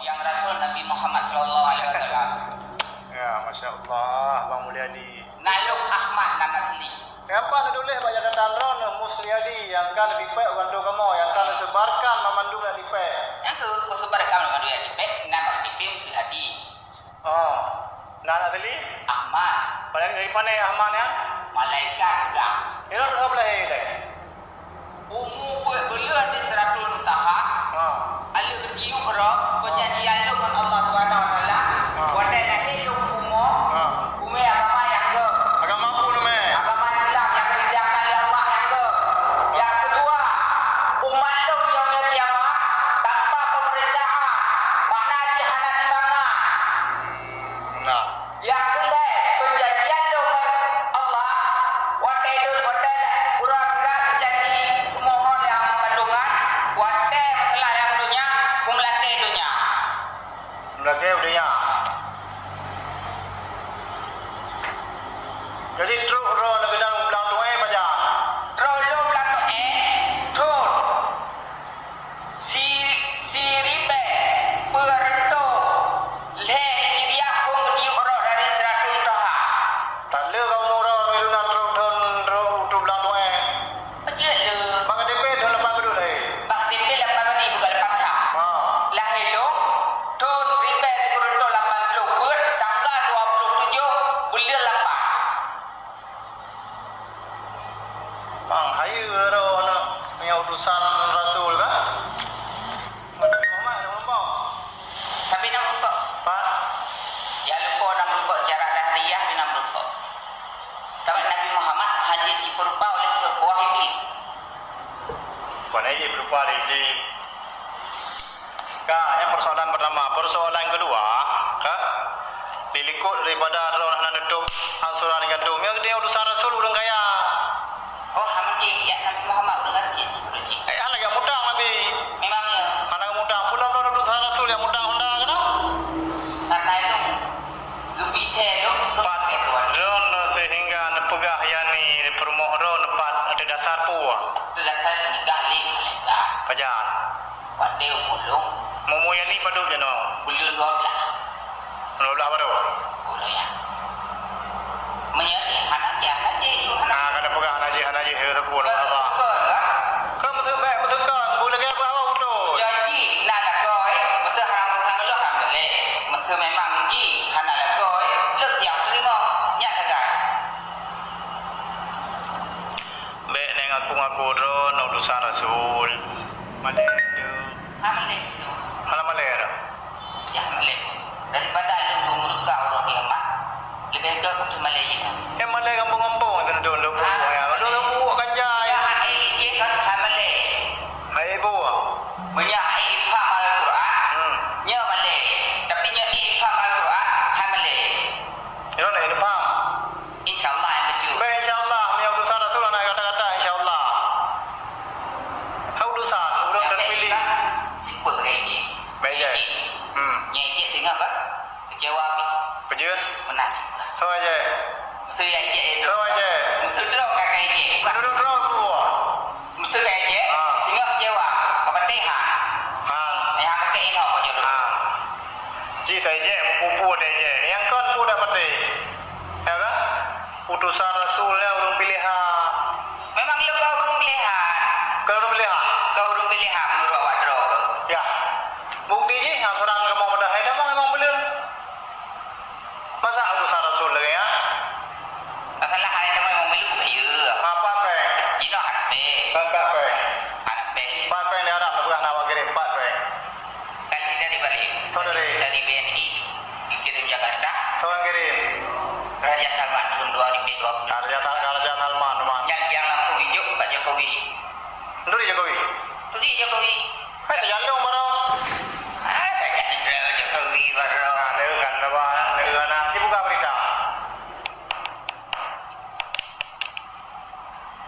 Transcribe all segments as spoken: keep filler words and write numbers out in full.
Nyang Rasul Nabi Muhammad sallallahu alaihi wasallam. Ya, masya Allah, Bang Mulyadi. Naluk Ahmad nan asli. Nyang pat neutuléh bak catatan droeneuh Musliadi nyang ka neutipék u kantô kamoe, nyang ka neusebarkan banmandum nyang neutipék. Nyang ka kusebarkan banmandum nyang neutipék, nan bak T P Musliadi. Oh. Nan asli? Ahmad. Padahai dari mana Ahmad nyan? Malaikat peugah. Nyoe ka lahé tadi. Umu peuet buleuen di Sidratul Muntaha. Ha. Aleuh tiup roh, ha, peujanjian lôn ngon Allah Subhanahu wa Taala. Ha. Watèe lahé lôn u bumoe, ha, u mè agama nyang keu. Agama peue nyan, mè? Agama Islam nyang geuhidangkan lé Allah nyang keu. Nyang keudua, umat lôn nyang kiamat tanpa pemeriksaan, makna jih hana timbangan. Nah. Nyang keulhèe, peujanjian lôn ngon Allah, watèe lôn, watèe uroe akhirat, peujanji seumoho nyang kandungan, watèe meuseulaih lam donya, beumeulakèe donya. Meulakèe donya. Jadi, trok droeneuh keunan u blang tu'en pajan? Trok lôn blang tu'en, trok. Si-, siribèe peuet reutôh lhèe Hijriah phôn geutiup roh dari Sidratul Muntaha. Tan lé kamoe uroe nyoe na trok thôn, trok u blang tu'en. Peue jeuet lé? Bak K T P thôn lapan padum lahé. Bak K T P lapan padum bukan lapan ploh. Ha. Lahé lôn thôn siribèe sikureueng reutôh lapan ploh peuet, tanggal dua puluh tujoh buleuen lapan. Bang, hayeue droeneuh, meunyoe utusan Rasul kan? Nabi Muhammad na meurumpok. Tapi na meurumpok. Pat? Ya, lupa na meurumpok secara lahiriah, na meurumpok. Tapi Nabi Muhammad hana jipeurupa oleh sebuah iblis. Bukan hana jipeurupa oleh iblis. Ka, nyan persoalan pertama. Persoalan kedua, ka, dilikot daripada droeneuh hana neutôb ansuran nyang geutanyoe. Nyan geutanyoe utusan Rasul ureueng kaya. Oh, hana jih, ya Nabi Muhammad ureueng gasien cit, ureueng cit. Eh, hana lagèe mutang Nabi. Memang ya. Hana mutang. Pula droeneuh utusan Rasul nyang mutang Honda keunoe? Karena itu, geubithèe lôn keu Pat, droeneuh sehingga neupeugah yani peurumoh droeneuh pat ateueh dasar peue? Ateueh dasar nikah lé malaikat. Pajan? Watèe umu lôn. Umu yani padub jinoe? Buleuen dua blah. Dua blah baru? Buleuen ya. Meunyoe hana jih, hana jih, hana. Ah, ka neupeugah hana jih, hana jih, ya, teupeu, hana apa. Beutôi, kan? Kan meuteumèe, meuteumèe, bu lagèe apa, apa beutôi? Janji na lakoe, meuteumèe hana meuteumèe, hana boleh. Meuteumèe memang jih hana lakoe, lôn siap teurimong, nyan sagai. Bèk nèk ngaku-ngaku droeneuh utusan Rasul. Malèe tu. Hana malèe tu. Hana malèe dah. Jah malèe. Daripada lôn meureuka uroe kiamat, leubeh gèt keu malèe jih. Eh, malèe gampông-gampông tu, tu, tu, tu, ya. Lôn buok ganja, ya. Ya, eh, jih kan hana malèe. Hai, ibu. Meunyoe hai paham Al-Quran, hmm, nyoe malèe. Tapi nyoe hai paham Al-Quran, hana malèe. Nyoe nak paham. Insya Allah, ya, betul. Baik, insya Allah. Meunyoe utusan Rasul, hana kata-kata, insya Allah. Hai utusan, ureueng terpilih. Simpel, kayak ini. Baik, Jai. Hmm. Nyai jih tengok, kan? Kecewa, Bi. Peujeuet? Meunan. Soe, Jai? Meusu ya, Jai, itu. Soe, Jai? Meusu trok, kakak, Jai. Bukan. Duduk trok, Bu. Meusu, kakak, Jai. Ah. Tengok kecewa. Kau petik, ha? Ha. Yang petik, ini, kau jodoh. Ha. Cit, Jai, meupupu, Jai. Yang kon, Bu, dah petik. Ya kan? Utusan Rasul nyan ureueng pilehan. Memang lôn ka ureueng pilehan. Ka ureueng pilehan? Ka ureueng pilehan meunurot awak droe keuh. Ya. Bukti jih, nyang seurang kamoe meudah hai damang memang buleuen. Masa utusan Rasul lagèe nyan? Masalah hai damang memang buleuen, ya. Apa pèng? Jinoe hana pèng. Apa pèng? Hana pèng. Apa pèng di Arab, peugah nama kirim, apa pèng? Kali dari Bali. Saudari. Dari B N I. Dikirim Jakarta. Siapa yang kirim? Raja Salman tahun dua ribu dua puluh. Raja Sal-, Raja Salman, teman. Yang, yang lampu hijau Pak Jokowi. Duri Jokowi? Duri Jokowi. Hai, terjandung baru. Ah, terjandung Jokowi baru. Nah, dia kan, apa, dia kan, ah, si buka berita.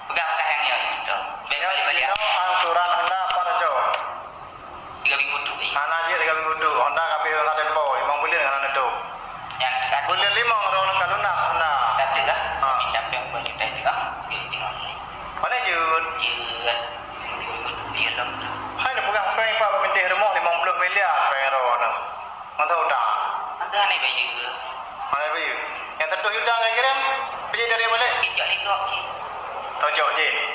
Peugah-peugah nyang nyoe, tu. Besok dibalik. Nyoe angsuran Honda apa, Rajo? Tiga minggu tu, eh. Hana jeuet tiga minggu tu. Honda ka pih ka tempo, limong buleuen hana neutôp. Nyang teuka. Buleuen limong droeneuh ka lunas Honda. Ka teuka. Ha. Minta pèng dua juta teuka. Jeuet teuka. Mana jeuet? Jeuet. Tiga minggu tu, dia lom tu. Hai, neupeugah pèng, Pak, bak mintih rumoh limong ploh miliar. Mana bayu? Nyang seratus juta ngon kirim, beli dari mana? Ijak ligok cit. Tojok cit.